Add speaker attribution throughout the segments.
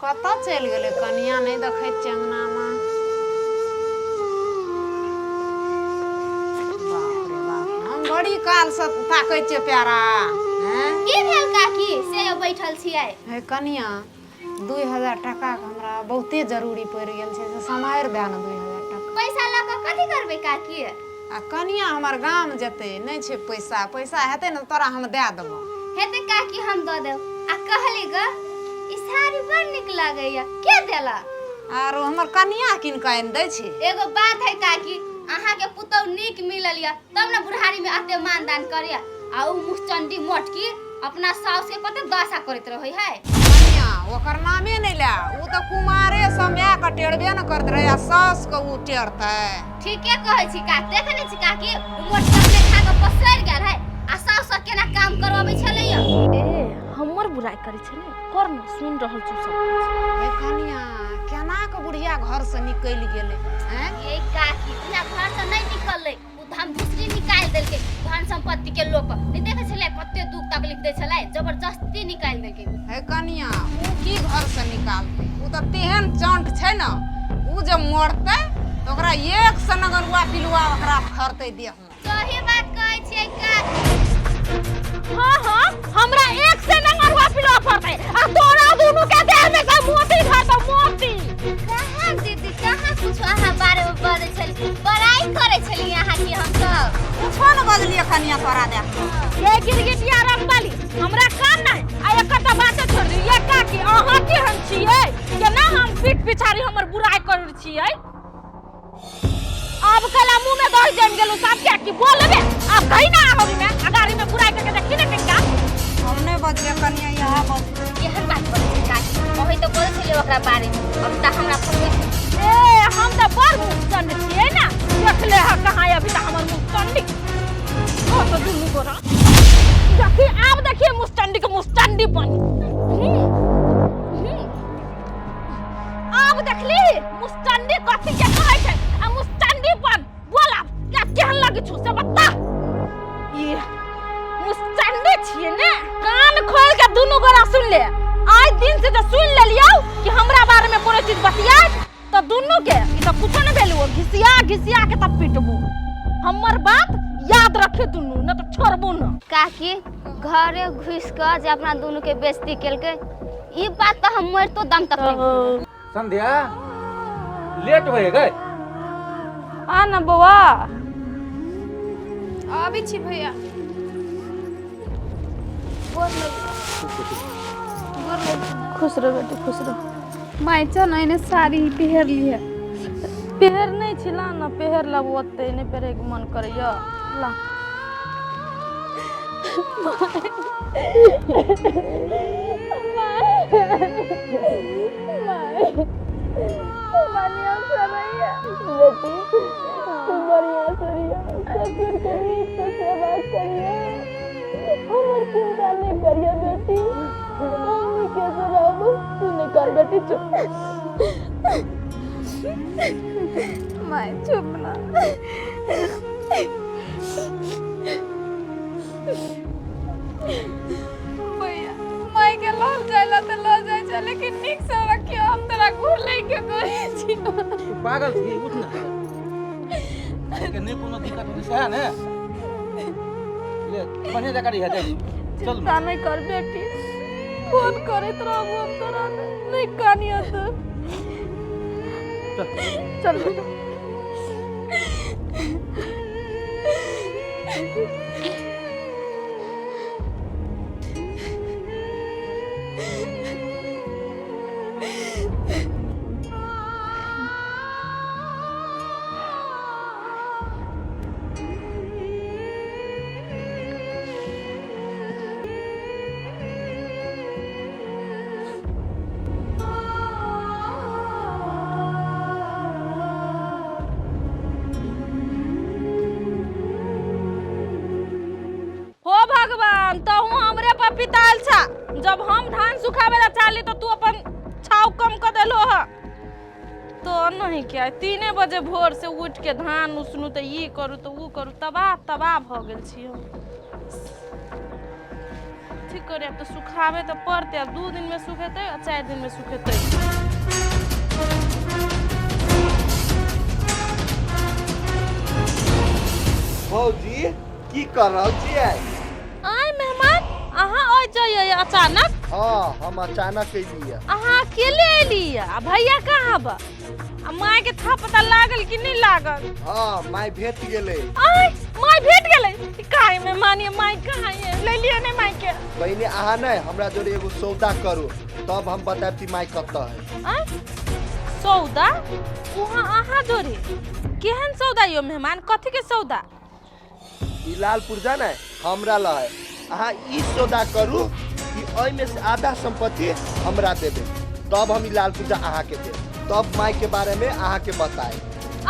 Speaker 1: कतऽ चलि गेलै कनिया नहि देखै छियै अङ्गनामे। बाप रे बाप, हम बड़ी कालसँ ताकै छियै प्यारा। हैं
Speaker 2: की भेल काकी से बैठल छियै?
Speaker 1: हे कनिया, 2000 टाकाके हमरा बहुते जरूरी पड़ि गेल छै, से सम्हारि दए ने 2000 टाका।
Speaker 2: पैसा लऽ कऽ कथी करबै काकी?
Speaker 1: आ कनिया हमर गाम जेतै, नहि छै पैसा। पैसा हेतै ने तोरा हम दए देबौ।
Speaker 2: हेतै काकी, हम दऽ देब। आ कहली ग, ई साड़ी बड़ नीक लगैया, के देला?
Speaker 1: आरो हमर कनिया कीन कऽ आनि दै छै।
Speaker 2: एगो बात है काकी, अहाँके पुतहु नीक मिलल यऽ तब ने बुढ़ारी में एते मानदान करैया, आ उ मुहचंडी मोटकी अपना साउस के कते दशा करैत रहै है।
Speaker 1: कनिया, ओकर नामे नहि ले। ओ तऽ कुमारे से माय के टेरबे ने करैत रहै, आ साउस के ओ टेरतै?
Speaker 2: ठीके कहै छी का, देखे नै छी काकी, उ मोटकी अपने खा के पसरि गेल है आ साउस से केना काम करवाबै छलैया।
Speaker 3: ए, हमर बुराइ करै छै ने? कर ने, सुन रहल छी सब किछु।
Speaker 1: हे कनिया, केना के बुढ़िया घर से निकलि गेलै हैं?
Speaker 2: ये काकी, बुढ़िया घर से नहीं निकललै, उ धन दूसरी निकालि देलकै। धन संपत्ति के लोक नहीं देखे छलै कते दुख तकलीफ दै छलै, जबरदस्ती निकालि देलकै।
Speaker 1: हे कनिया, उ की घर से निकालतै? उ तऽ तेहन चंट छै ने, उ जे मरतै तऽ ओकरा एक से नगरुआ पिलुआ ओकरा फरतै देह में।
Speaker 2: सही बात कहै छियै काकी।
Speaker 3: हाँ हाँ, हमरा एक से नंगरुआ पिलुआ फरतै आ तोरा दुनू के देह में से मोती झरतौ, मोती।
Speaker 2: कहाँ दीदी, कहाँ कुछ अहाँ बारे में बजै छली, बड़ाई करै छली अहाँ के हम सब।
Speaker 1: कुछो ने बजलियै कनिया तोरा देख।
Speaker 3: ये गिरगिटिया रंगवाली, हमरा कान नहीं आ एकर तऽ बाते छोड़ दी। ये काकी, अहाँ केहन छियै? केना हम पीठ पिछाड़ी हमर बुराई करै छियै? अब कला मुंह में दही जम गेलू सब क्या की बोलबे? अब कहीं ना आहोरी में अगारी में बुराई करके देखी ना कहीं का।
Speaker 1: हम नहि बजलियै कनिया, इएह बजलै।
Speaker 2: केहन बात करै छै काकी, ओही तऽ बोलै छलियै ओकरा बारे में, अब तऽ हमरा फोन।
Speaker 3: ए, हम तऽ बड़ मुँहचंड छियै ने, देखले है कहाँ अभी तऽ हमर मुँहचंडी। हो तो दुनू गोरा देखी, आब देखिए मुस्टंडी के मुस्टंडी बन। आब देखली मुस्टंडी कथी के कहै छै आ मुस्टंडी बन। बोल आब क्या केहन लगै छौ से बता। ये मुस्टंडी छियै ने? कान खोल के दुनू गोरा सुन ले, आइ दिन से जे सुन लेलियौ कि हमरा बारे में कोनो चीज बतियात तऽ दुनू के ई तऽ कुछो नहि भेलौ, घिसिया घिसिया के तब पिटबो। हमर बात याद रखे दुनू, न तऽ छोड़बो न।
Speaker 2: काकी, घरे घुसि कऽ जे अपना दुनू के बेइज्जती केलकै, ई बात तऽ हम मरितो दम तक नहीं भूलबै।
Speaker 4: संध्या, लेट भए गए।
Speaker 3: आ न बौआ।
Speaker 5: आबै छी भैया।
Speaker 3: खुश रह बेटी, खुश रह।
Speaker 5: माय, चल एने साड़ी पहिर लिहे।
Speaker 3: पेहर नहि छी, ला न पेहर लब, ओते नहि पेहरैके मन करैया, ला।
Speaker 5: बेटी, तू बढ़िया से रहिया, ससुर के नीक से सेवा करिया, हमर चिंता नहीं करिया बेटी, हम नीके से रहबो। तू नहीं कर बेटी, चुप। माय, चुप ना। भैया, माय के लऽ जाय ला तऽ लऽ जाइ छै, लेकिन नीक से रखियो, हम तोरा घूर लैके कहै छी।
Speaker 4: तू पागल छी? उठ ना, के नहि कोनो दिक्कत होतै सएह ने। ले, बढ़िया जकाँ रहिहे, जाइ छी। चल।
Speaker 3: चिंता नहीं कर बेटी, फोन करैत रहबो हम तोरा। नहीं कानिया तू।
Speaker 4: चल।
Speaker 3: चल बेटा। हो भगवान, तहु हमरे पर पिताल छा। जब हम धान सुखावे ला चाहली तो तू अपन छाव कम कर देलो ह। तो नहीं क्या 3 बजे भोर से उठ के धान उसनू तो ई करू तो ऊ करू, तबाह तबाह भ गेल छी हम। कथी करे, आब तऽ सुखाबे तऽ पड़तै। आब 2 दिन में सुखेतै आ 4 दिन में सुखेतै।
Speaker 6: भौजी, की कर रहल छियै?
Speaker 3: आय मेहमान, अहाँ आ जाइए अचानक?
Speaker 6: हाँ, हम अचानक अयलियै।
Speaker 3: अहाँ अकेले एलियै आ भैया कहाँ बा? आ माय के था पता लागल कि नहीं लागल?
Speaker 6: हाँ, माय भेट गेलै।
Speaker 3: आय माय भेट गेलै? काहे मेहमान, ये माय कहाँ ये? ले लियो ने माय के।
Speaker 6: पहिने अहाँ नहि हमरा जोरे एगो सौदा करू, तब हम बतायब कि माय कतऽ है।
Speaker 3: आय सौदा? वहाँ अहाँ जोरे केहन सौदा यो मेहमान? कथी के सौदा?
Speaker 6: ई लाल पुर्जा ने हमरा लग है। अहाँ ई सौदा करू कि एहिमे से आधा संपत्ति हमरा देबै, तब हम ई लाल पुर्जा अहाँके देब, तब माय के बारे में अहाँके बताए।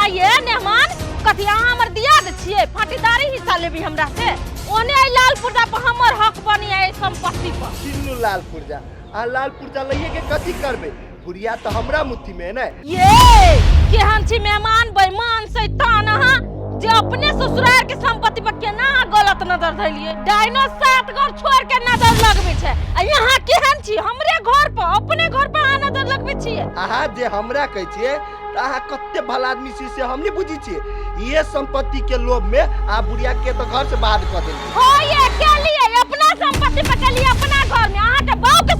Speaker 3: आइए मेहमान, कथी अहाँ हमर दियाद छियै? फाटीदारी हिस्सा लेबी हमरा से? ओने आई लाल पुर्जा पर हमर हक बनी है संपत्ति पर।
Speaker 6: चिन्नू लाल पुर्जा, अहाँ लाल पुर्जा लइए के कथी करबै? बुढ़िया तऽ हमरा मुट्ठी में है ने।
Speaker 3: ये केहन छी मेहमान, बेईमान शैतान अहाँ, जे अपने ससुराल के संपत्ति पर केना अहाँ गलत नजर धैलियै? डाइनो 7 घर छोड़ के नजर लगबै छै आ यहाँ केहन छी, हमरे घर पर, अपने घर पर अहाँ नजर लगबै छियै?
Speaker 6: अहाँ जे हमरा कहै छियै तऽ अहाँ कते भला आदमी छी से हम नहि बुझै छियै। ये संपत्ति के लोभ में अहाँ बुढ़िया के तऽ घर से बाहर कऽ देलियै।
Speaker 3: हो ये के लिए अपना संपत्ति पर के लिए अपना घर में अहाँ के बाप के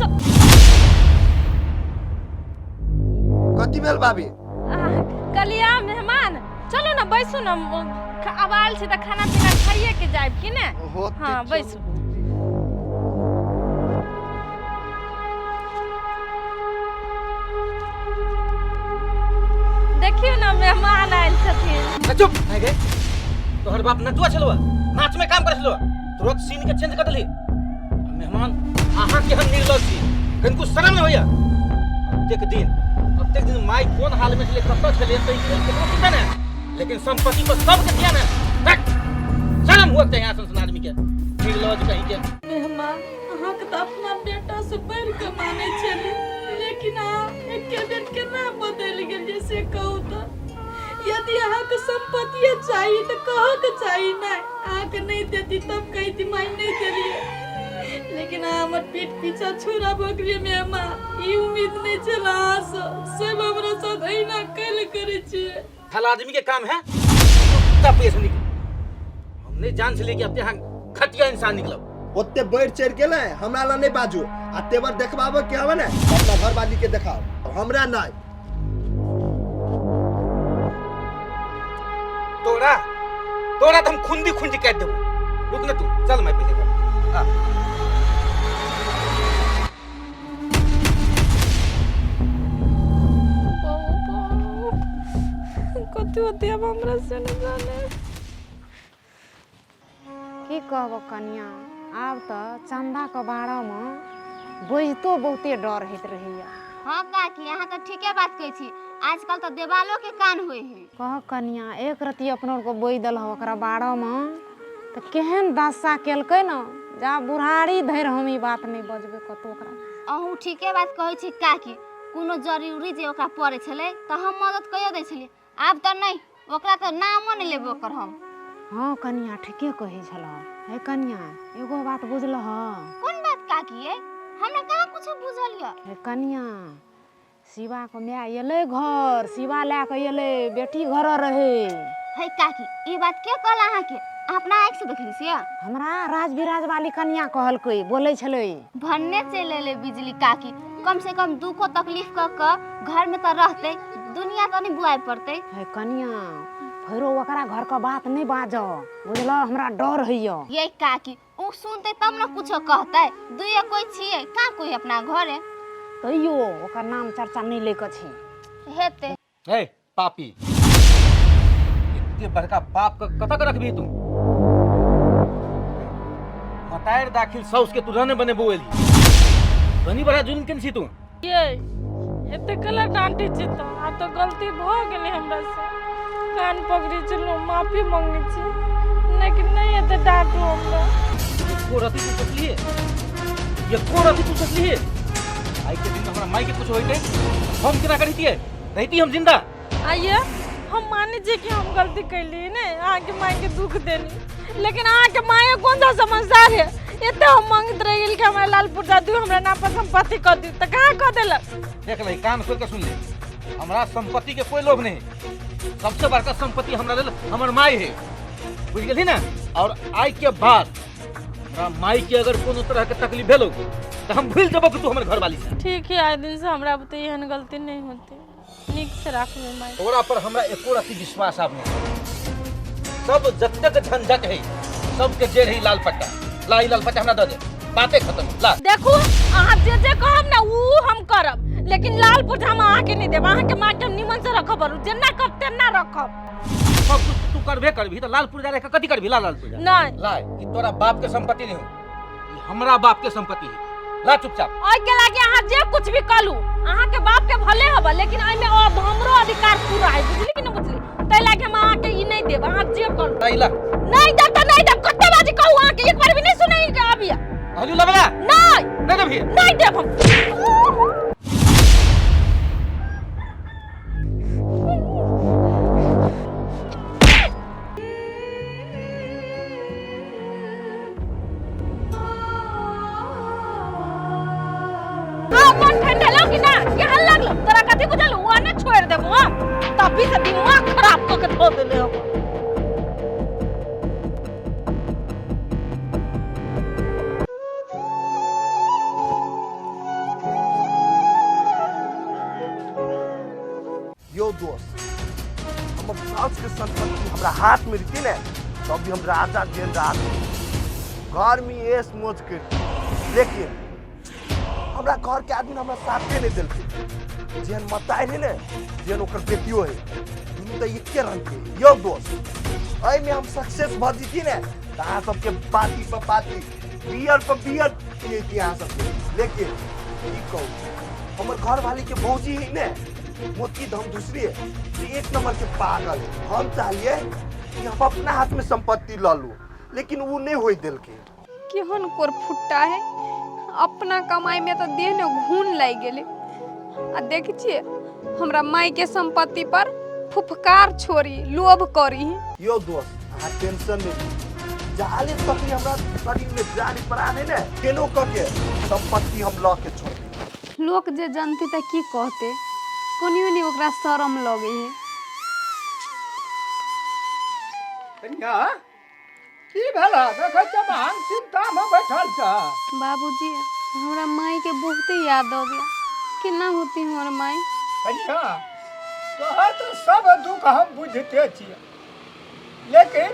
Speaker 6: कथी भेल भाभी?
Speaker 3: कलिया मेहमान, चलो ना बैसू ना, अब आयल छी तऽ खाना पीना खाइए के जायब कि ने? हाँ बैसू। देखियौ ना मेहमान आयल छथिन।
Speaker 4: चुप है गे, तोहर बाप नटुआ छलुआ, नाच में काम करे छलुआ, तुरंत सीन के चेंज कर देली। मेहमान, अहाँ के हम निर्लज छी, कनिको शरम नहि होइया? अतेक दिन माय कोन हाल में छलै, कतऽ छलै, तै के केकरो चिंता नहि, लेकिन संपत्ति पर सबके ध्यान है। शरम हुआ यहाँ सन आदमी के, निर्लज कहीं के।
Speaker 5: मेहमान, अहाँके तऽ अपना बेटा से बढ़ि कऽ मानै छली, लेकिन अहाँ एके बेर केना बदलि गेलियै से कहू तऽ? यदि अहाँके सम्पत्तिए चाही तऽ कहऽके चाही नहि, अहाँके नहि देती तब कहिती माय नहि देलियै, लेकिन अहाँ हमर पीठ पीछा छुरा भोकलियै मेहमान। ई उम्मीद नहि छल अहाँसँ, सब हमरा साथ एहिना कैल करै छियै।
Speaker 4: भला आदमी के काम है तब पैसा निकल, हम नहीं जान छलियै कि अब यहाँ घटिया इंसान निकलब।
Speaker 6: ओते बढ़ि चढ़ि गेलै, हमरा लग नहि बाजू आ तेवर देखबाबऽ के हवे ने अपना घरवाली के देखाओ, हमरा नहि।
Speaker 4: तोरा तोरा तो हम खुंदी खुंदी काटि देबो, रुक ना तू, चल मैं पहले घर। आ
Speaker 3: कथी होती अब हमरा से न जाने।
Speaker 1: की कहबो कनिया, आब तऽ चंदाके बारेमे बुझितो बहुते डर होइत रहैया।
Speaker 2: हाँ काकी, अहाँ तऽ ठीके बात कहै छी, आजकल तऽ देवालो के कान होइ है।
Speaker 1: कह कनिया, एक रत्ती अपना आरके बोइ देलह ओकरा बारेमे तऽ केहन दशा केलकै ने, जा बुढ़ारी धरि हम ई बात नहि बजबै कतहु ओकरा।
Speaker 2: अहूँ ठीके बात कहै छी काकी, कोनो जरूरी जे ओकरा पड़ै छलै तऽ हम मदद कइयो दै छलियै, आब तऽ नहि, ओकरा तऽ नामो नहि लेबै ओकर हम।
Speaker 1: हाँ कनिया, ठीके कहै छलह। हे कनिया, एगो बात बुझलह?
Speaker 2: कोन बात काकी? ये हमरा कहाँ कुछो बुझल यऽ।
Speaker 1: हे कनिया, शिवाके माय एलै घर, शिवा लए कऽ एलै, बेटी घर रहै।
Speaker 2: हे काकी, ई बात के कहल अहाँके? अहाँ अपना आँखि से देखली से?
Speaker 1: हमरा राजविराज वाली कनिया कहलकै, बोलै छलै।
Speaker 2: भन्ने चलि एलै बिजली काकी, कम से कम दुखो तकलीफ कऽ कऽ घर में तऽ रहतै, दुनिया तऽ नहि बुआइ पड़तै।
Speaker 1: हे कनिया, फेरो ओकरा घरके बात नहि बाजऽ, बुझलह? हमरा डर होइया।
Speaker 2: ये काकी, उ सुनतै तब ने कुछो कहतै, दुइये कोइ छियै, कहाँ कोइ अपना घरे।
Speaker 1: तैयो ओकर नाम चर्चा नहि लै के छै।
Speaker 2: हेतै।
Speaker 4: हे पापी, एते बड़का पाप के कतऽ के रखबही तू? मतार दाखिल साउस के तू रहने बनेबो एली, बनी बड़ा जुल्म केने छी तू।
Speaker 3: ये एते कला डांटे छी तऽ आब तऽ गलती भऽ गेलै हमरा से, कान पकड़ै छलहुँ, माफी मांगै छी, लेकिन नहि एते डांटू हमरा।
Speaker 4: एको रति तू सोचलिए, एको रति तू सोचलिए आइ के दिन हमरा माई के कुछ होइते हम केना करितियै? रहिती हम जिंदा?
Speaker 3: आइए हम मानै छियै कि हम गलती कैली ने, अहाँके मायके दुख देली, लेकिन अहाँके माय कोन सा समझदार है, एते हम मांगैत रहि गेल कि हमरा लाल पुर्जा दियौ, हमरा नाम पर संपत्ति कऽ दियौ, तऽ कहाँ कऽ देलक?
Speaker 4: देख ले, कान खोल के सुन ले, हमरा संपत्ति के कोई लोभ नहीं। सबसे बड़का संपत्ति हमरा लेल हमर माई है, बुझ गेलही ना? और आई के बाद हमरा माई के अगर कोनो तरह के तकलीफ भेलो तो हम भूल जेबो कि तू हमर घर वाली छे।
Speaker 3: ठीक है, आइ दिन से हमरा बुते एहन गलती नहीं होती, नीक से राखबै माई।
Speaker 4: तोरा पर हमरा एको रत्ती विश्वास आब नहीं। सब जतेक झंझट है सबके जेर है लाल पट्टा। ला ई लाल पट्टा हमरा दऽ दे, बाते खत्म। ला
Speaker 3: देखू, अहाँ जे जे कहब ना ऊ हम करब, लेकिन लाल पुर्जा हम अहाँके नहीं देब। अहाँके माँ के हम निमन से रखब, बरू जेना कहब तेना रखब।
Speaker 4: सब कुछ तू करबे करबी तो लाल पुर्जा रख कथी करबी? ला लाल पुर्जा।
Speaker 3: नहीं।
Speaker 4: ला, ई तोरा बाप के संपत्ति नहीं हो, ई हमरा बाप के संपत्ति है। ला चुपचाप।
Speaker 3: ओहि के लागे अहाँ जे कुछ भी कहलू अहाँ के बाप के भले हबा, लेकिन एहिमे अब हमरो अधिकार पूरा है, बुझली कि न बुझली? ताहि लागे हम अहाँ के ई नहीं देब, अहाँ जे कहलू।
Speaker 4: ला ई ला।
Speaker 3: नहीं देब त नहीं देब, कते बाजी कहू अहाँ के, एक बार भी नहीं सुनै के अबिया।
Speaker 4: कहलू लबला।
Speaker 3: नहीं।
Speaker 4: नहीं देबही।
Speaker 3: नहीं देब हम। मन ठंडा कि ना केहन लागलो तोरा? कथी बुझल वो ना छोड़ देबो हां, तभी से दिमाग खराब क के धो देले हो।
Speaker 6: यो दोस्त, हमर साउस के संपत्ति हमरा हाथ में रहती ने तब भी हम राजा जेन राज घर में ऐश मौज करती, लेकिन हमरा घर के आदमी हमरा साथे नहीं देलकै। जेहन मताइ है ने जेहन ओकर बेटियो है, दुनू तऽ एके रंग के है। यो दोस्त, एहिमे हम सक्सेस भऽ जैती ने तऽ अहाँ सबके पार्टी पर पार्टी, बियर पर बियर पियैती अहाँ सबके। लेकिन की कहू, हमर घरवाली के भौजी है ने मोती धम दूसरी है, से एक नंबर के पागल है। हम चाहलिए कि हम अपना हाथ में संपत्ति लऽ लू, लेकिन वो नहीं होई देलकै।
Speaker 7: केहन कोर फुट्टा है, अपना कमाई में तो देह ने घून लागि गेलै, आ देख छियै हमरा माई के संपत्ति पर फुफकार छोड़ी लोभ करी।
Speaker 6: यो दोस्त, अहाँ टेंशन नहीं ली, जाले तक हमरा शरीर में जान प्राण है ने केनो कऽ के संपत्ति हम लऽ के छोड़बै।
Speaker 7: लोक जे जानते तऽ की कहते, कोनियो नहीं ओकरा शरम लगे है।
Speaker 8: कनिया, की भेला? देखै छियै महान चिंता में बैठल छ।
Speaker 7: बाबूजी, हमरा माई के बहुते याद अबे, केना होती हमर माई?
Speaker 8: कनिया, तोहर तऽ सब दुख हम बुझते छियै, लेकिन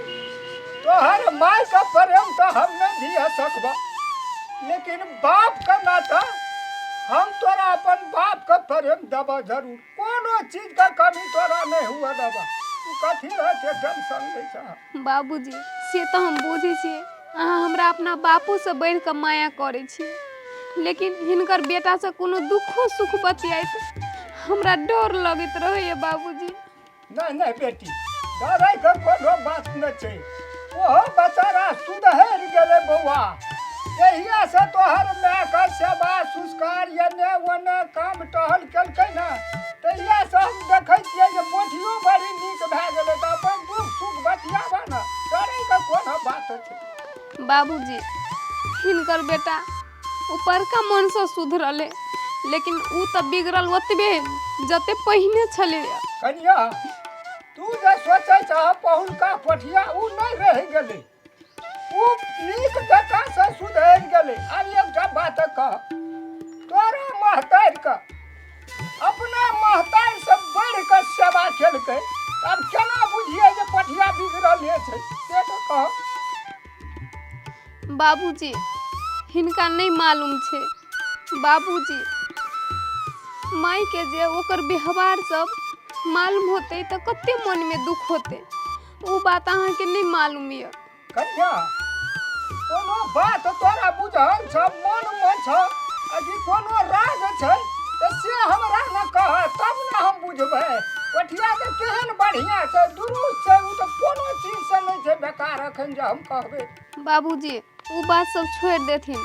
Speaker 8: तोहर माय के प्रेम तऽ हम नहीं दिया सकबा, लेकिन बाप के नाता हम तोरा अपन बाप के प्रेम देबा जरूर। कोनो चीज के कमी तोरा नहीं हुआ देबा, तू कथी रह के टेंशन लै छह?
Speaker 7: बाबूजी, से तऽ हम बुझै छियै अहाँ हमरा अपना बापूसँ बढ़ि कऽ माया करै छियै, लेकिन हिनकर बेटासँ कोनो दुखो सुख बतियाइत हमरा डर लगैत रहैए बाबूजी।
Speaker 8: नहीं नहीं बेटी, डरै के कोनो बात नहीं छै, ओहो बेचारा सुधरि गेलै बौआ। जहिया से तोहर माय के सेवा संस्कार एने ओने काम टहल केलकै ने, तहिया से हम देखै छियै जे पोठियो बड़ी नीक भए गेलै। तऽ अपन दुख सुख बतियाबा ने, डरै के कोनो बात छै?
Speaker 7: बाबूजी, हिनकर बेटा उपरका मनसँ सुधरलै, लेकिन ऊ तऽ बिगड़ल ओतबे जते पहिने छलै।
Speaker 8: कनिया, तू जे सोचै छह पहुलका पोठिया ऊ नहीं रहि गेलै, ऊ नीक जकाँ से सुधरि गेलै। आब एकटा बात कह, तोरा महतारि के अपना महतारि से बढ़ि कऽ सेवा केलकै, आब केना बुझियै जे पोठिया बिगड़ल छै, से तऽ कह।
Speaker 7: बाबूजी, हिनका नहीं मालूम छै। बाबूजी, माई के जे ओकर व्यवहार सब मालूम होते तऽ कते मन में दुख होते, ओ बात अहाँके नहीं मालूम यऽ।
Speaker 8: कन्या, कोनो बात तोरा बुझल छ, मन में छ आ कि कोनो राज छै तऽ से हमरा न कह, तब ने हम बुझबै। कोठिया तऽ केहन बढ़िया छै, दुरुस्त छै, ओ तऽ कोनो चीज से नहि छै बेकार अखन जे हम कहबै।
Speaker 7: बाबूजी, ओ बात सब छोड़ि देथिन,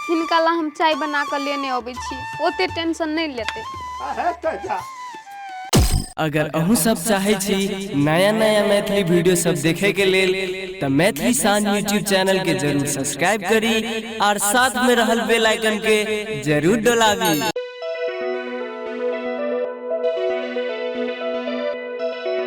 Speaker 7: हिनका ला हम चाय बना कऽ लेने अबै छी, ओते टेंशन नहीं लेते।
Speaker 8: हेतै जा।
Speaker 9: अगर अहूँ सब चाहे छी नया नया मैथिली वीडियो सब देखे के लेल त मैथिली शान यूट्यूब चैनल के जरूर सब्सक्राइब करी और साथ में रहल बेल आइकन के जरूर डोलाबी।